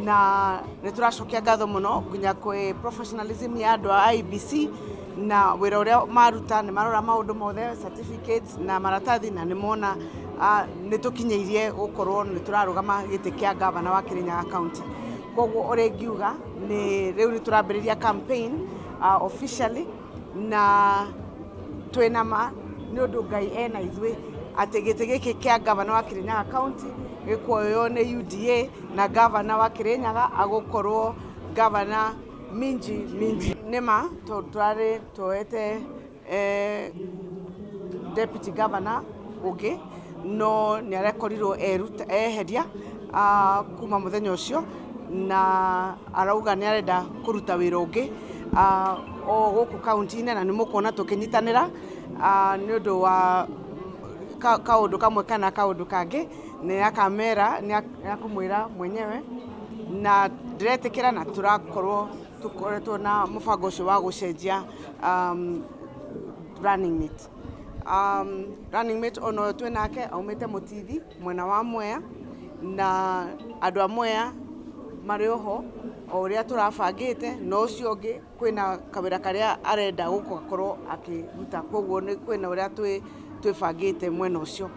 Na nĩ tũracokia ngatho mũno nginya kwĩ professionalism ya andũ a IEBC na wĩra ũrĩa maruta. Nĩ marora maũndũ mothe, certificates na maratathi, na nĩ mona nĩ tũkinyĩirie gũkorwo nĩ tũrarũgama gĩtĩ kĩa gavana wa Kirinyaga County. Koguo ũrĩa ingiuga nĩ rĩu nĩ tũrambĩrĩria campaign officially, na twĩna ma nĩ ũndũ Ngai ena ithuĩ atĩ gĩtĩ gĩkĩ kĩa gavana wa Kirinyaga County gĩkuoywo nĩ UDA, na gavana wa Kirinyaga agũkorwo gavana Minji Minji. Nĩma tondũ tũrarĩ tuoete deputy governor ũngĩ, no nĩ arekorirwo eheria kuma mũthenya ũcio, na arauga nĩ arenda kũruta wĩra ũngĩ o gũkũ kaunti-inĩ, na nĩ mũkuona tũkĩnyitanĩra nĩ ũndũ wa kaũndũ kamwe kana kaũndũ kangĩ. Nĩ akamera, nĩ akũmwĩra mwenyewe, na ndĩretĩkĩra na tũrakorwo tũkoretwo na mũbango ũcio wa gũcenjia running mate. Running mate ona ũyũ twĩ nake aumĩte Mũtithi mwena wa Mwea, na andũ a Mwea marĩ oho o ũrĩa tũrabangĩte, na ũcio ũngĩ kwĩna kawĩra karĩa arenda gũgakorwo akĩruta, koguo nĩ kwĩna ũrĩa twĩbangĩte mwena ũcio.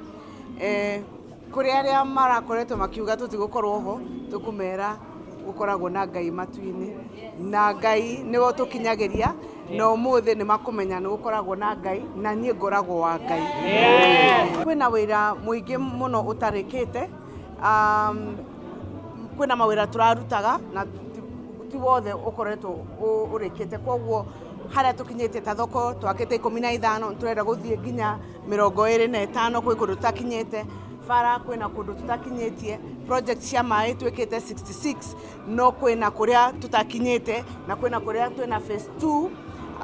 Kũrĩ arĩa marakoretwo makiuga tũtigũkorwo ho, tũkũmera gũkoragwo na Ngai matu-inĩ, na Ngai nĩwe ũtũkinyagĩria, na ũmũthĩ nĩ makũmenya nĩ gũkoragwo na Ngai, na niĩ ngoragwo wa Ngai. Kwĩna wĩra mũingĩ mũno ũtarĩkĩte. Kwĩna mawĩra tũrarutaga na ti wothe ũkoretwo ũrĩkĩte, koguo harĩa tũkinyĩte ta thoko twakĩte 15, tũrenda gũthiĩ nginya 25. Kwĩ kũndũ tũtakinyĩte, bara kwĩna kũndũ tũtakinyĩtie, project cia maĩ twĩkĩte 66, no kwĩna kũrĩa tũtakinyĩte, na kwĩna kũrĩa twĩna phase 2.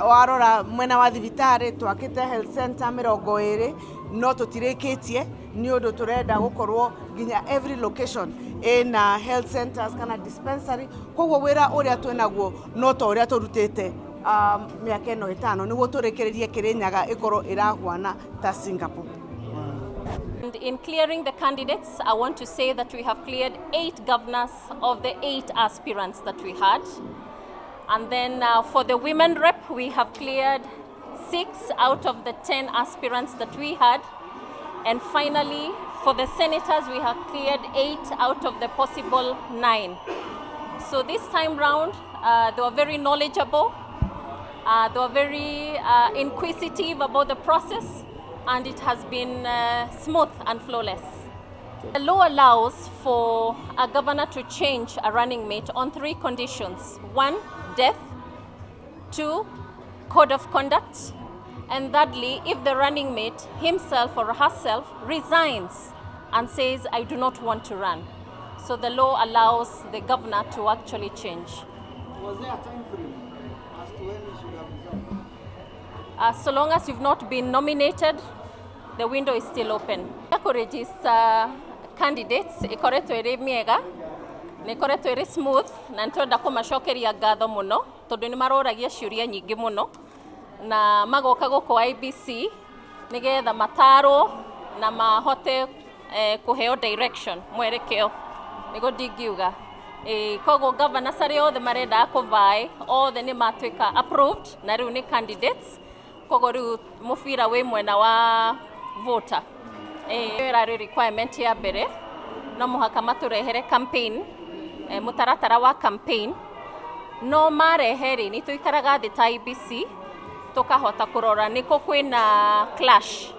Warora mwena wa thibitarĩ, twakĩte health center 20, no tũtirĩkĩtie nĩ ũndũ tũrenda gũkorwo nginya every location ĩna health centers kana dispensary. Koguo wĩra ũrĩa twĩnaguo no ta ũrĩa tũrutĩte mĩaka ĩno 5 nĩguo tũrĩkĩrĩrie Kĩrĩnyaga ĩkorwo ĩrahuana ta Singapore. And in clearing the candidates, I want to say that we have cleared eight governors of the eight aspirants that we had. And then for the women rep, we have cleared six out of the 10 aspirants that we had. And finally, for the senators, we have cleared eight out of the possible nine. So this time round, they were very knowledgeable. They were very inquisitive about the process, and it has been smooth and flawless. The law allows for a governor to change a running mate on three conditions: one, death; two, code of conduct; and thirdly, if the running mate himself or herself resigns and says, "I do not want to run." So the law allows the governor to actually change. Was there a time frame as to when he should have resigned? So long as you've not been nominated, the window is still open. Kũregister candidates ĩkoretwo ĩrĩ mĩega, nĩ ĩkoretwo ĩrĩ smooth, na nĩ tũrenda kũmacokeria ngatho mũno tondũ nĩ maroragia ciũria nyingĩ mũno na magoka gũkũ IEBC nĩgetha matarwo na mahote kũheo direction, mwerekeo nĩguo ndingiuga. Koguo governors arĩa othe marendaga kũvie othe nĩ matuĩka approved, na rĩu nĩ candidates, koguo rĩu mũbira wĩ mwena wa voter. Ĩyo ĩrarĩ requirement ya mbere, no mũhaka matũrehere campaign, mũtaratara wa campaign. No marehe rĩ, nĩ tũikaraga thĩ ta IEBC tũkahota kũrora nĩkũ kwĩna clash,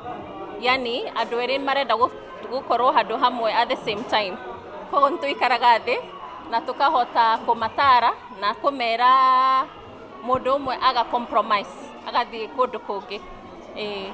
yani andũ erĩ marenda gũkorwo handũ hamwe at the same time. Koguo nĩ tũikaraga thĩ na tũkahota kũmatara na kũmera mũndũ ũmwe aga compromise agathiĩ kũndũ kũngĩ.